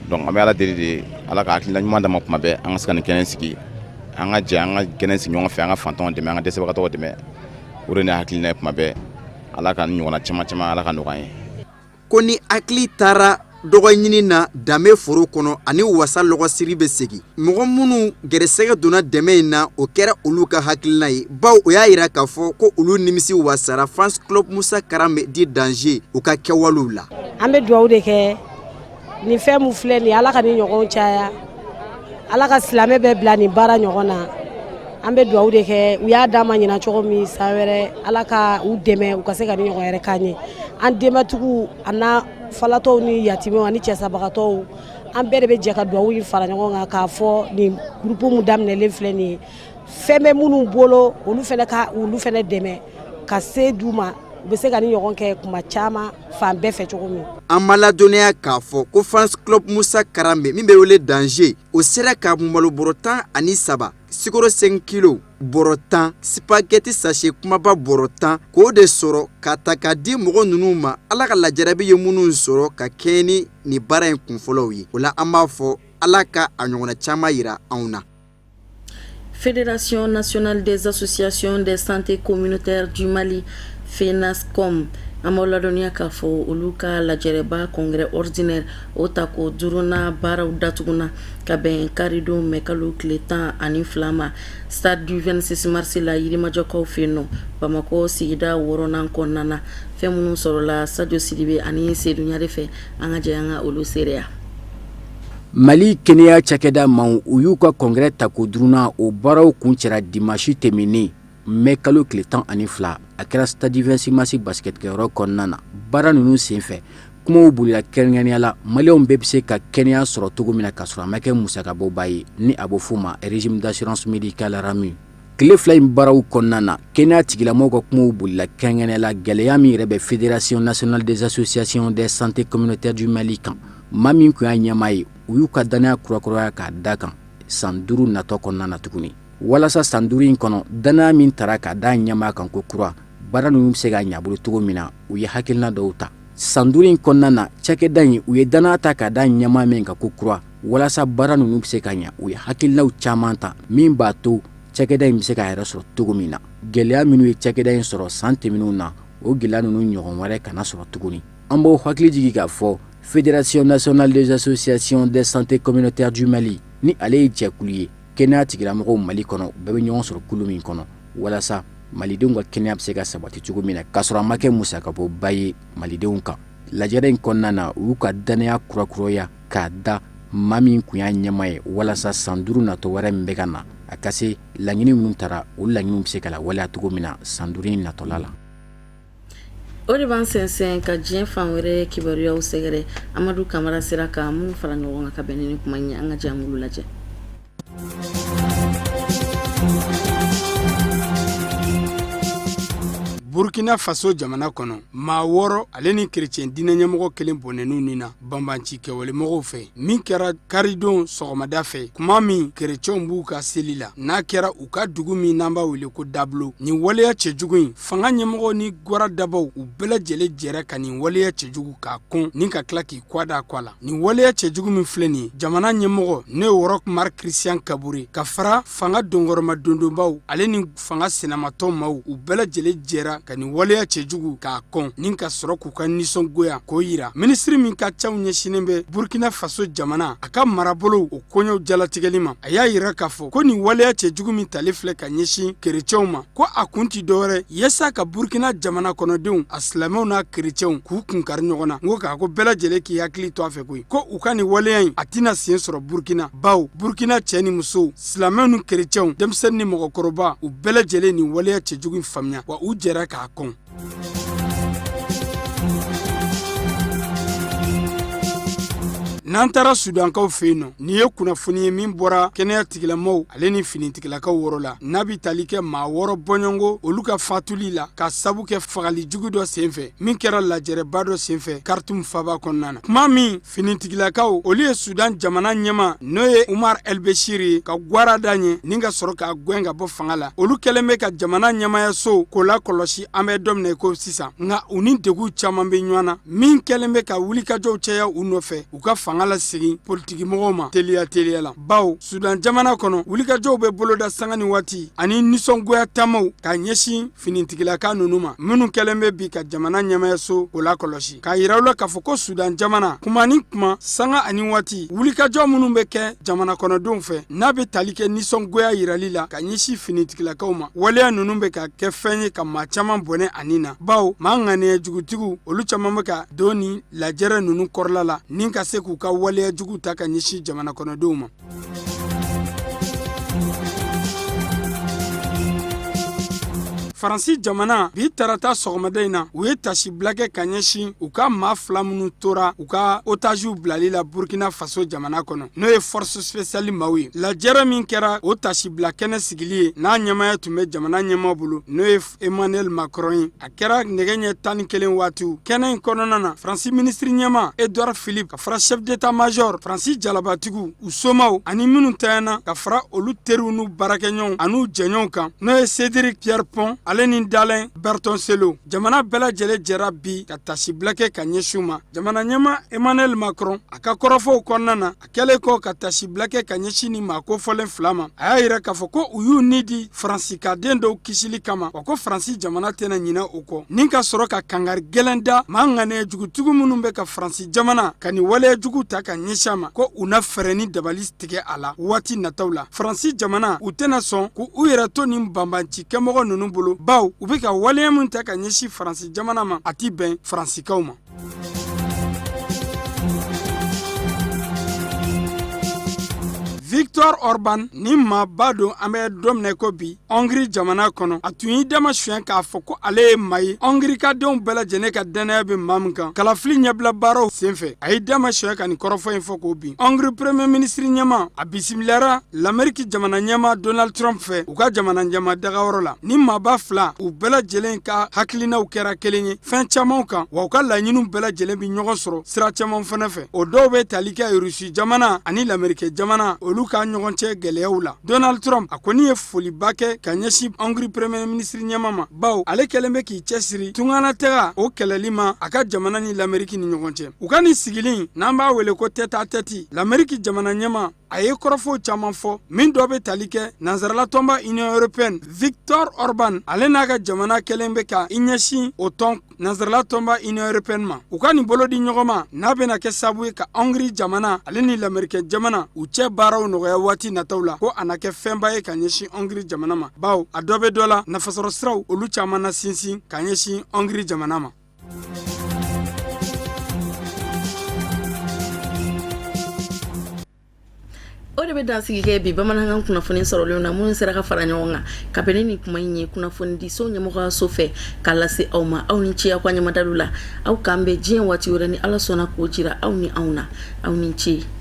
Donc an bɛ Ala deli de, Ala ka hakilina ɲuman d'an ma tuma bɛɛ, an ka se ka nin kɛnɛ sigi, an ka jɛ an ka kɛnɛ sigi ɲɔgɔn fɛ, an ka fantanw dɛmɛ, an ka dɛsɛbagatɔw dɛmɛ. O de ye ne hakilina ye tuma bɛɛ. Ala ka nin ɲɔgɔnna caman caman, Ala ka nɔgɔya an ye. Ko ni hakili taara dɔgɔ ɲini na danbe foro kɔnɔ ani wasa lɔgɔsiri bɛ segin. Mɔgɔ minnu gɛrɛsɛgɛ donna dɛmɛ in na, o kɛra olu ka hakilina ye, bawo o y'a yira k'a fɔ ko olu nimisi wasara Fans Club Musa Karame dit Danger u ka kɛwalew la. An bɛ dugawu de kɛ nin fɛn min filɛ nin, Ala ka nin ɲɔgɔn caya, Ala ka silamɛ bɛɛ bila nin baara ɲɔgɔn na. An bɛ dugawu de kɛ, u y'a d'an ma ɲinan cogo min, san wɛrɛ Ala ka u dɛmɛ u ka se ka nin ɲɔgɔn yɛrɛ k'an ye. An denbatigiw an'an falatɔw ni yatimɛw ani cɛsabagatɔw, an bɛɛ de bɛ jɛ ka dugawu in fara ɲɔgɔn kan k'a fɔ nin groupe min daminɛlen filɛ nin ye, fɛn bɛ minnu bolo, olu fana ka olu fana dɛmɛ ka se d'u ma, u bɛ se ka nin ɲɔgɔn kɛ kuma caman fan bɛɛ fɛ cogo min. An ma ladɔnniya k'a fɔ ko Fans Club Musa Karame min bɛ wele Danger, o sera ka malo bɔrɔ 13, sukaro 5 kilo bɔrɔ 10, spaghetti sachet kumaba bɔrɔ 10, k'o de sɔrɔ ka ta k'a di mɔgɔ ninnu ma, Ala ka lajarabi ye minnu sɔrɔ ka kɛɲɛ ni nin baara in kunfɔlɔw ye. O la, an b'a fɔ Ala ka a ɲɔgɔnna caman yira anw na. Fédération nationale des associations de santé communautaire du Mali, FENASCOM, an b'aw ladɔnniya k'a fɔ olu ka lajɛrɛba congrès ordinaire o tako duurunan baaraw datuguna ka bɛn karidon mɛ kalo tile 12 ma stade du 26 mars la, Yirimajɔkaw fɛ yen nɔ, Bamakɔ sigida wɔɔrɔnan kɔnɔna na. Fɛn minnu sɔrɔla Sadio Sidibe ani Seydou Ɲare fɛ, an ka jɛ an ka olu seereya. Mali kɛnɛya cakɛda maaw, u y'u ka congrès tako duurunan o baaraw kuncɛra dimanche tɛmɛnen mɛ kalo tile 12. A kɛra stade 26 mars basketkɛyɔrɔ kɔnɔna na. Baara ninnu senfɛ, kumaw bolila kɛrɛnkɛrɛnnenya la maliyɛnw bɛɛ bɛ se ka kɛnɛya sɔrɔ cogo min na k'a sɔrɔ a ma kɛ musakabɔba ye, ni a bɛ f'o ma régime d'assurance médicale RAMU. Tile 2 in baaraw kɔnɔna na, kɛnɛya tigilamɔgɔw ka kumaw bolila kɛrɛnkɛrɛnnenya la gɛlɛya min yɛrɛ bɛ Fédération nationale des associations de santé communautaire du Mali kan. Maa min tun y'a ɲɛmaa ye, u y'u ka dannaya kurakuraya k'a da kan san 5 natɔ kɔnɔna na tuguni, walasa san 5 in kɔnɔ, dannaya min tara k'a da ɲɛmaa kan ko kura, baara ninnu bɛ se ka ɲɛ bolo cogo min na. U ye hakilina dɔw ta san 5 in kɔnɔna na. Cakɛda in, u ye dannaya ta k'a da ɲɛmaa min kan ko kura, walasa baara ninnu bɛ se ka ɲɛ, u ye hakilinaw caman ta min b'a to cakɛda in bɛ se k'a yɛrɛ sɔrɔ cogo min na. Gɛlɛya minnu ye cakɛda in sɔrɔ san tɛmɛnenw na, o gɛlɛya ninnu ɲɔgɔn wɛrɛ kana sɔrɔ tuguni. An b'aw hakili jigin k'a fɔ Fédération nationale des associations de santé communautaire du Mali ni ale ye jɛkulu ye kɛnɛya tigilamɔgɔw Mali kɔnɔ, bɛɛ bɛ ɲɔgɔn sɔrɔ kulu min kɔnɔ, walasa malidenw ka kɛnɛya bɛ se ka sabati cogo min na k'a sɔrɔ a ma kɛ musakabɔba ye malidenw kan. Lajɛrɛ in kɔnɔna na, u y'u ka dannaya kurakuraya k'a da maa min tun y'a ɲɛmaa ye, walasa san 5 natɔ wɛrɛ min bɛ ka na, a ka se laɲini minnu tara, o laɲiniw bɛ se ka lawaleya cogo min na san 5 in natɔla la. O de b'an sɛnsɛn ka diɲɛ fan wɛrɛ kibaruyaw sɛgɛrɛ. Amadu Kamara sera ka minnu fara ɲɔgɔn kan ka bɛn ni kuma ye, an ka jɛ an k'olu lajɛ. Burkina Faso jamana kɔnɔ, maa 6 ale ni kerecɛn diinɛ ɲɛmɔgɔ kelen bɔnɛn'u ni na banbanci kɛwalemɔgɔw fɛ, min kɛra karidon sɔgɔmada fɛ, kuma min kerecɛnw b'u ka seli la, n'a kɛra u ka dugu min n'an b'a wele ko Dablo. Nin waleya cɛjugu in, fanga ɲɛmɔgɔ ni gwara dabaw, u bɛɛ lajɛlen jɛra ka nin waleya cɛjugu k'a kɔn ni ka tila k'i kwa da kwa la. Nin waleya cɛjugu min filɛ nin ye, jamana ɲɛmɔgɔ n'o ye Roch Marc Christian Kabore, ka fara fanga donkɔrɔma dondonbaw ale ni fanga sinamatɔn maaw, u bɛɛ lajɛlen jɛra ka nin waleya cɛjugu k'a kɔn ni ka sɔrɔ k'u ka nisɔngoya k'o yira minisiri min ka caw ɲɛsinnen bɛ Burkina Faso jamana a ka marabolow o koɲɛw jalatigɛli ma. A y'a yira k'a fɔ ko nin waleya cɛjugu min tali filɛ ka ɲɛsin kerecɛnw ma, ko a kun ti dɔwɛrɛ yaasa ka Burkina jamana kɔnɔdenw, a silamɛw n'a kerecɛnw, k'u kun kari ɲɔgɔn na. N ko k'a ko bɛɛ lajɛlen k'i hakili to a fɛ koyi, ko u ka nin waleya in, a tɛna sen sɔrɔ Burkina, bawo Burkina cɛ ni musow, silamɛw ni kerecɛnw, denmisɛnnin ni mɔgɔkɔrɔba, u bɛɛ lajɛlen nin waleya cɛjugu in faamuya, wa u jɛra k'a kɔn. N'an taara Sudankaw fɛ yen nɔ, nin ye kunnafoni ye min bɔra kɛnɛya tigilamɔgɔw ale ni finitigilakaw yɔrɔ la, n'a bɛ tali kɛ maa 6 bɔɲɔgɔnko olu ka fatuli la ka sabu kɛ fagali jugu dɔ senfɛ min kɛra lajɛrɛba dɔ senfɛ Khartoum faba kɔnɔna na. Kuma min finitigilakaw olu ye Sudan jamana ɲɛmaa n'o ye Umar El Bashir ye ka gwara da ɲɛ ni ka sɔrɔ k'a gɛn ka bɔ fanga la, olu kɛlen bɛ ka jamana ɲɛmaayaso k'o lakɔlɔsi an bɛ don min na i ko sisan. Nka u ni degun caman bɛ ɲɔgɔn na min kɛlen bɛ ka wulikajɔw caya u nɔfɛ u ka fanga fanga lasegin politikimɔgɔw ma teliya teliya la, bawo Sudan jamana kɔnɔ, wulikajɔw bɛ boloda sanga ni waati ani nisɔngoya taamaw ka ɲɛsin finitigilaka ninnu ma, minnu kɛlen bɛ bi ka jamana ɲɛmayaso o lakɔlɔsi. K'a yira u la k'a fɔ ko Sudan jamana kuma ni kuma, sanga ani waati, wulikajɔ minnu bɛ kɛ jamana kɔnɔdenw fɛ, n'a bɛ tali kɛ nisɔngoya yirali la ka ɲɛsin finitigilakaw ma, waleya ninnu bɛ ka kɛ fɛn ye ka maa caman bɔnɛ a ni na, bawo maa ŋaniya jugutigiw olu caman bɛ ka don ni lajɛrɛ ninnu kɔrɔla la ni ka se k'u ka waleya jugu ta ka ɲɛsin jamana kɔnɔdenw ma. Faransi jamana, bi tarata sɔgɔmada in na, u ye tasibila kɛ ka ɲɛsin u ka maa fila minnu tora u ka otaziw bilali la Burkina Faso jamana kɔnɔ, n'o ye force spéciale maaw ye. Lajɛrɛ min kɛra o tasibila kɛnɛ sigili ye, n'a ɲɛmaaya tun bɛ jamana ɲɛmaa bolo, n'o ye Emmanuel Macron ye, a kɛra nɛgɛ ɲɛ 11 waatiw kɛnɛ in kɔnɔna na. Faransi minisiri ɲɛmaa Edouard Philippe, ka fara chef d'état major Faransi jalabatigiw, u somaw ani minnu tanyana, ka fara olu teriw n'u baarakɛɲɔgɔnw an'u jɛɲɔgɔnw kan, n'o ye Cédric Pierrepont ale ni Dalein Bertoncello, jamana bɛɛ lajɛlen jɛra bi ka tasibila kɛ ka ɲɛsin u ma. Jamana ɲɛmaa Emmanuel Macron, a ka kɔrɔfɔw kɔnɔna na, a kɛlen kɔ ka tasibila kɛ ka ɲɛsin ni maa kofɔlen fila ma, a y'a yira k'a fɔ ko u y'u ni di Faransikaden dɔw kisili kama, wa ko Faransi jamana tɛna ɲinɛ o kɔ, ni ka sɔrɔ ka kangari gɛlɛn da maa ŋaniya jugutigiw minnu bɛ ka Faransi jamana ka nin waleya jugu ta ka ɲɛsin a ma, ko u na fɛɛrɛ ni dabali tigɛ a la waati nataw la. Faransi jamana, u tɛna sɔn k'u yɛrɛ to nin banbanci kɛmɔgɔ ninnu bolo, baw u bɛ ka waleya min ta ka ɲɛsin Faransi jamana ma, a ti bɛn Faransikaw ma. Victor Orban, ni maaba don an bɛ don min na ko bi Hongrie jamana kɔnɔ, a tun y'i damasuɲɛ k'a fɔ ko ale ye maa ye Hongrie ka denw bɛɛ lajɛlen ka dannaya bɛ maa min kan. Kalafili ɲɛbila baaraw senfɛ, a y'i damasuɲɛ ka nin kɔrɔfɔ in fɔ k'o bin. Hongrie premier ministre ɲɛmaa, a bisimilara Lameriki jamana ɲɛmaa Donald Trump fɛ u ka jamana ɲɛmaa dagayɔrɔ la. Ni maaba fila, u bɛɛ lajɛlen ka hakilinaw kɛra kelen ye fɛn caman kan, wa u ka laɲiniw bɛɛ lajɛlen bɛ ɲɔgɔn sɔrɔ sira caman fana fɛ. O dɔw bɛ tali kɛ Rusi jamana ani Lameriki jamana olu ka ɲɔgɔn cɛ gɛlɛyaw la. Donald Trump, a kɔni ye foliba kɛ ka ɲɛsin Hongrie premier ministre ɲɛmaa ma, bawo ale kɛlen bɛ k'i cɛsiri tunganataga o kɛlɛli ma a ka jamana ni Lameriki ni ɲɔgɔn cɛ. U ka nin sigili, n'an b'a wele ko tête à tête, Lameriki jamana ɲɛmaa, a ye kɔrɔfɔw caman fɔ, min dɔ bɛ tali kɛ nansarala tɔnba Union européenne. Victor Orban, ale n'a ka jamana kɛlen bɛ ka i ɲɛsin o tɔn nansarala tɔnba Union européenne ma. U ka nin bolo di ɲɔgɔn ma, n'a bɛna kɛ sababu ye ka Hongrie jamana ale ni Lamerikɛn jamana u cɛ baaraw nɔgɔya waati nataw la, ko a na kɛ fɛnba ye ka ɲɛsin Hongrie jamana ma, bawo a dɔ bɛ dɔ la nafasɔrɔ siraw olu caman na sinsin ka ɲɛsin Hongrie jamana ma. O de bɛ dansigi kɛ bi bamanankan kunnafoni sɔrɔlenw na, minnu sera ka fara ɲɔgɔn kan ka bɛn ni nin kuma in ye kunnafonidiso ɲɛmɔgɔyaso fɛ k'a lase aw ma. Aw ni ce aw ka ɲɛmadaliw la. Aw k'an bɛn diɲɛ waati wɛrɛ ni Ala sɔnna k'o jira aw ni anw na. Aw ni ce.